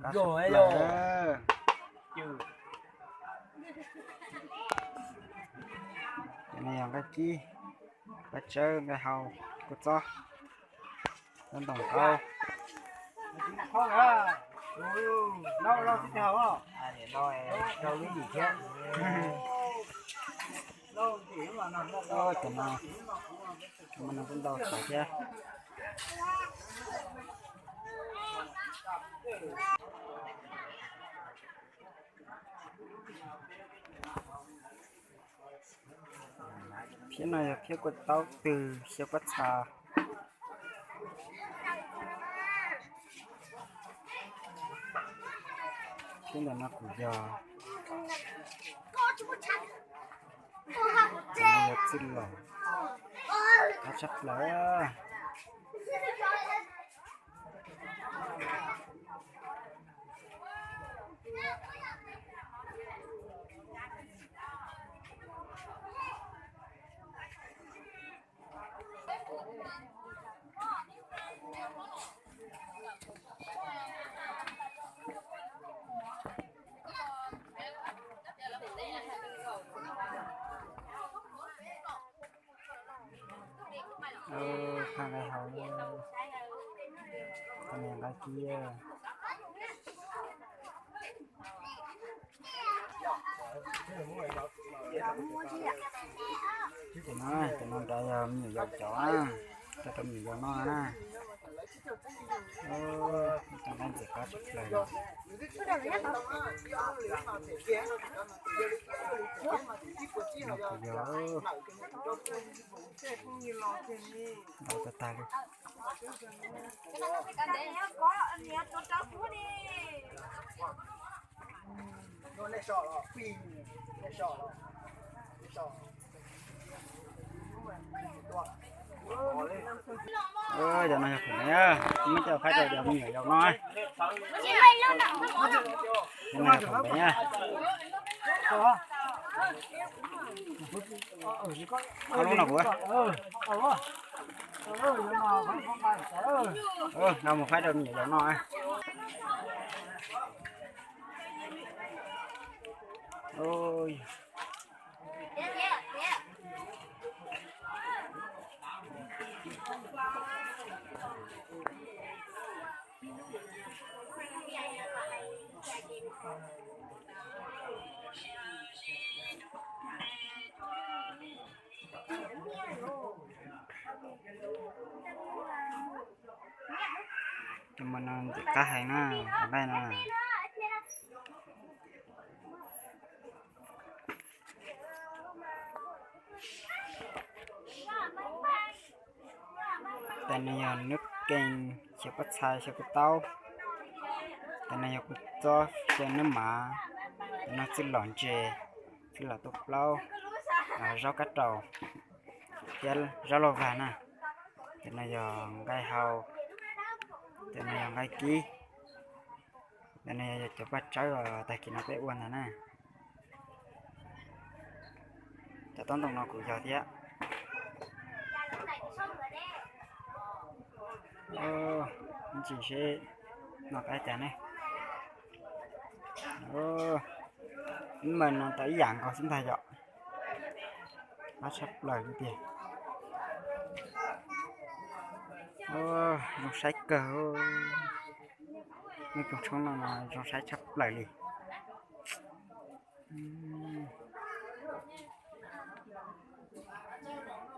Qab sab plaws. Cov no yog nqaij kib, nqaij tsawb, nqaij hau, kua txob, ntaub ntoo qaub. Cov no, cov no kuj ntau tsawv thiab. Phiab no yog phiab kua taub twg, xyaw pob txha. Phiab ntawm no kuj yog, yog txwj lom, qab tshaj plaws. Phaj nqaij hau, nqaij kib. Cov no, cov no nrad yog me nyuam yaus cov, rau rau me nyuam yaus noj na. Cov nqaij ntxim qab tshaj plaws. Ntau tag tag li. Cov no yog khoom ntev, muab coj faib rau cov me nyuam yaus no. Cov no yog khoom ntev. Ob lub no kuv, no mus faib rau me nyuam yaus no. Cov mas no ntxim qab heev na, nqaij no. Tes no yog nub kees, xyaw pob txha, xyaw kua taub. Tes no yog kua txob, xyaw nub mav. Tes no txwj lom ntses, txwj lom tuaj plaub, zaub kab raus, thiab zaub lauj vag na. Tes no yog nqaij hau, tes no yog nqaij kib. Tes no yog cov paj tsawb uas tag kis no peb ua ntag na. Cov taub ntoo no kuj yog thiab. Ntsis seb noj qab cas ne. Mas no tau ib yam nkaus xwb ntag yom. Qab tshaj plaws li tiag. Zoo saib kawg. Lub rooj tshoob no zoo saib tshaj plaws li.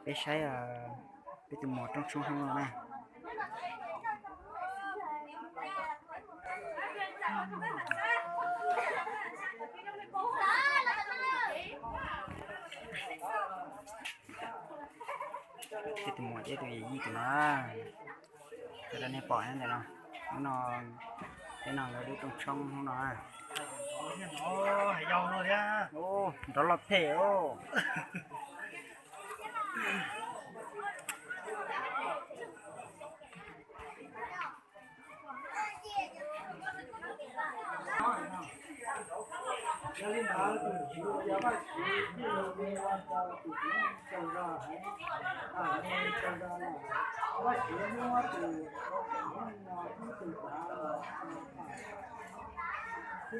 Peb saib peb tus muam rooj tshoob hoob no na. Peb tus muam thiab tus yawm yij tus no, rau nej pom ntawm no, hnub no peb noj nkawd lub rooj tshoob hnub no. Nrov loj phem os. Cov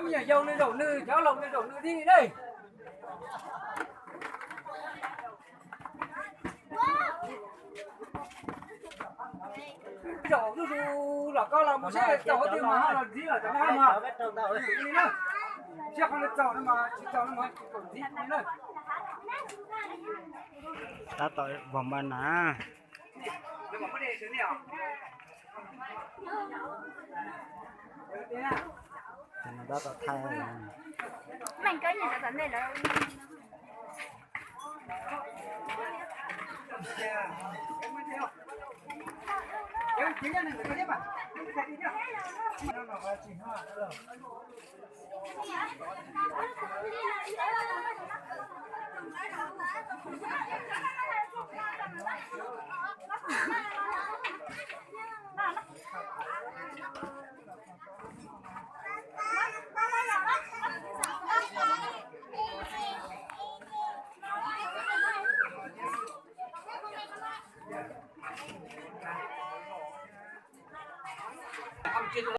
me nyuam yaus nws zaum nws, cov laus nws zaum nws thiab ne. Zaum zuj zus los koj los mus seb txaus tiag mas ho los ntxiv los cov no mas. Li na, seb qhov nws txaus no mas tsis txaus no mas tsis txaus ntxiv li na. Tab tom vog npaj na. Tab tom thaij.